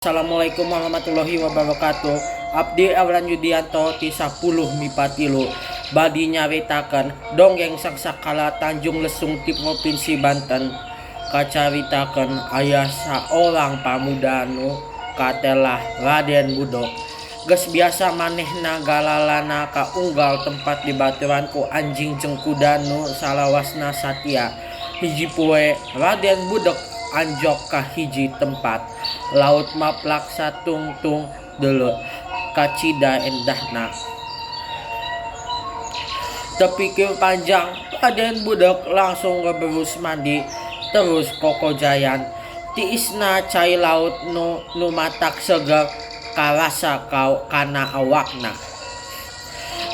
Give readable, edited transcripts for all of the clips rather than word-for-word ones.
Assalamualaikum warahmatullahi wabarakatuh. Abdi Awran Yudianto ti 10 MIPA 3 bade nyaritakeun dongeng Sangsakala Tanjung Lesung ti Provinsi Banten. Kacaritakeun aya saorang pamuda nu katelah Raden Budok. Geus biasa manehna galalana ka unggal tempat dibaturan ku anjing jeung kuda nu salawasna satia. Hiji poe Raden Budek anjog ka hiji tempat. Laut maplak satungtung deuleu kacida endahna. Teu pikir panjang Raden Budek langsung geberus mandi terus kokojayan. Tiisna cai laut nu matak seger karasa kana awakna.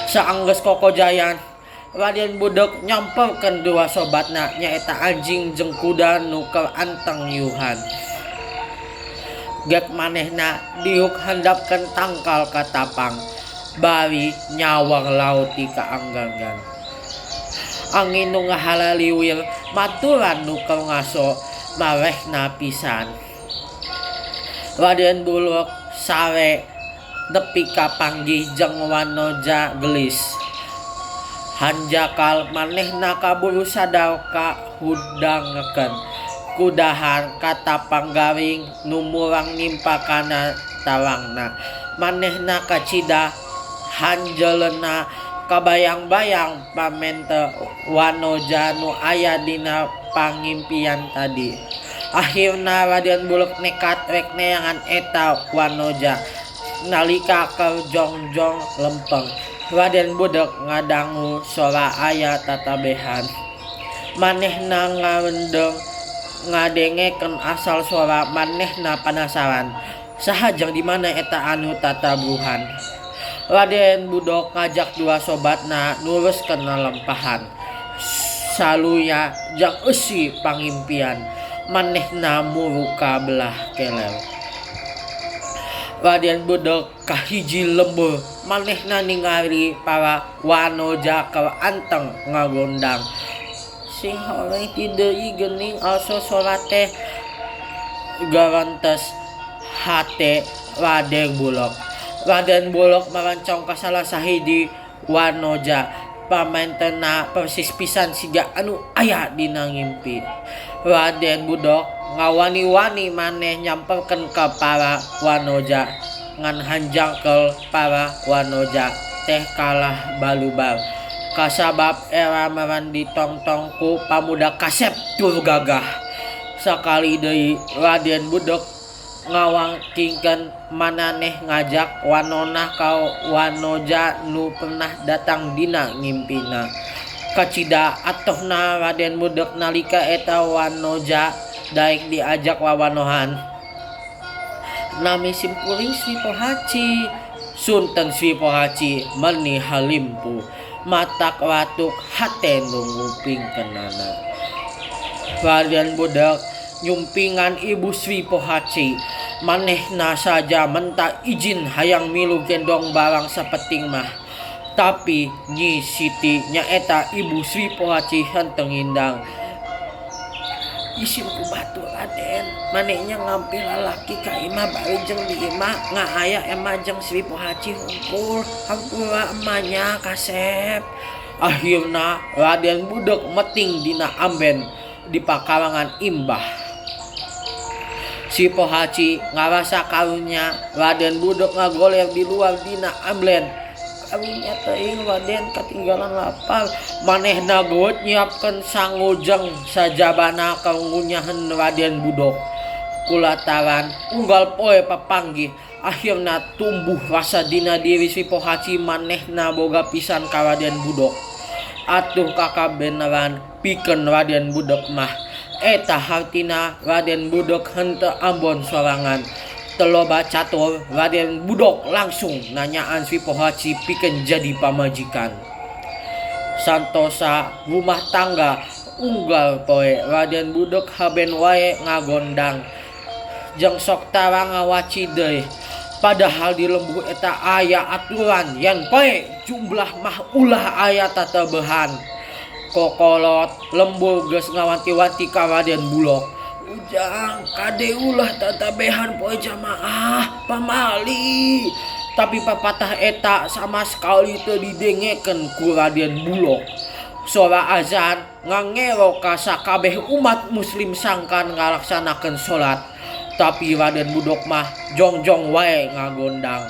Saenggeus kokojayan Raden Budek nyamperkeun dua sobatna nyaeta anjing jeung kuda nu keur anteng yuhan. Gek manehna diuk handapkeun tangkal katapang bari nyawang laut ti kaanggangan. Angin nu ngahalaliwir maturan nu keur ngaso marehna pisan. Raden Bulek sare nepi ka panggih jeung wanoja geulis. Hanjakal manehna kaburu sadar kahudangekeun ku dahan katapang garing nu murang nimpa kana tawangna. Manehna kacida hanjeleunna kabayang-bayang pamente wanoja nu aya dina pangimpian tadi. Akhirna Raden Bulek nekat rek neangan eta wanoja nalika keur jongjong lempeng. Raden Budek ngadangu sora aya tatabehan. Manehna ngarendeng ngadengekeun asal sora manehna panasaran. Saha jeung di mana eta anu tatabuhan. Raden Budok ngajak dua sobatna nuruskeun lalampahan. Saluya jeung eusi pangimpian. Manehna muruka belah keler. Raden Budek ka hiji lembur manehna ningali para wanoja keur anteng ngagondang. Sing horeng ti deui geuning asa sora teh garentes hate Raden Bulek. Raden Bulek marancong ka salah sahiji wanoja pamentena persis pisan siga anu aya dina ngimpi. Raden Budok ngawani-wani maneh nyamperkeun ka para wanoja ngan hanjangkel para wanoja teh kalah balubar. Kasabab era maran ditongtong ku pamuda kasep tur gagah. Sakali deui Raden Budek ngawangkingkeun mananeh ngajak wanonah ka wanoja nu pernah datang dina ngimpina. Kacida atohna Raden Budek nalika eta wanoja daek diajak wawanohan. Nami simkuring Sri Pohaci. Sunten Sri Pohaci meni halimpu. Matak watuk hate nu ngupingkeunana. Raden Budek nyumpingan Ibu Sri Pohaci. Manehna saja menta izin hayang milu gendong barang sapeting mah. Tapi Nyi Siti nyaeta Ibu Sri Pohaci henteu ngindang. Isim ku batu Raden, manehnya ngampil lalaki ka imah bari jeung di imah ngaaya emah jeung Sri Pohaci hungkul hampura emahnya kasep. Akhirna Raden Budek meting dina amben di pakarangan imbah. Si Pohaci ngarasa karunya Raden Budek ngagoler di luar dina amben. Karunya teuing Raden katinggalan lapar. Manehna geut nyiapkeun sangu jeung sajabana kangunyaheun Raden Budok. Kulataran unggal poe papanggih akhirna tumbuh rasa dina diri si Pohaci manehna boga pisan ka Raden Budok. Atuh kakabeneran pikeun Raden Budek mah. Eta hartina Raden Budek henteu ambon sorangan. Teu loba catur Raden Budok langsung nanyaan si Pohaci pikeun jadi pamajikan. Santosa rumah tangga unggal poe Raden Budek haben wae ngagondang. Jeung sok tara ngawaci deui. Padahal di lembur eta aya aturan yen poe jumlah mah ulah aya tateubehan. Kokolot lembur geus ngawanti-wanti ka Raden Bulok. Ujang kade ulah tatabehan poe jamaah pamali. Tapi papatah eta sama sekali teu didengekeun ku Raden Bulog. Sora azan ngangero ka sakabeh umat muslim sangkan ngalaksanakeun salat. Tapi Raden Budok mah jongjong wae ngagondang.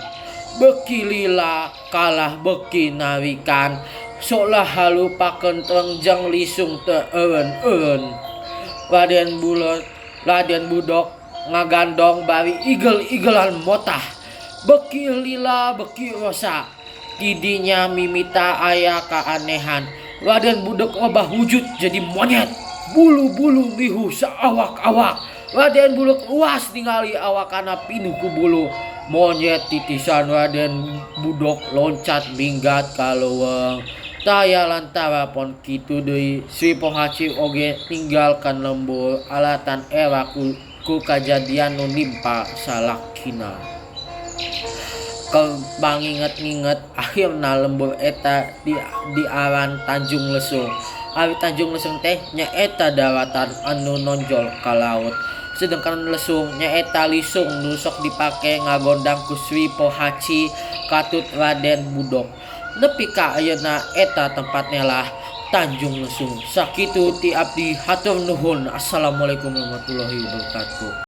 Beuki lila kalah beuki narikan. Solah halupakeun trengjeng lisung teu eureun-eureun. Raden Bulog Raden Budok ngagandong bari igel-igelan motah. Beuki lila beuki rosa. Tidinya mimita aya kaanehan. Raden Budok robah wujud jadi monyet. Bulu-bulu mihu saawak-awak. Raden Budok luas ningali awakana pinuh ku bulu. Monyet titisan Raden Budok loncat minggat ka leuweung. Taya lantara pon kitu deui Sri Pohaci oge ninggalkeun lembur alatan era ku kajadian nu nimpa salakina. Keur panginget-nginget akhirna lembur eta diaran Tanjung Lesung. Ari Tanjung Lesung teh nyaeta daratan anu nonjol ka laut. Sedengkan lesung nyaeta lisung nu sok dipake ngagondang ku Sri Pohaci katut Raden Budok. Nepi ka ayeuna eta tempat nelah Tanjung Lesung. Sakitu ti abdi hatur nuhun. Assalamualaikum warahmatullahi wabarakatuh.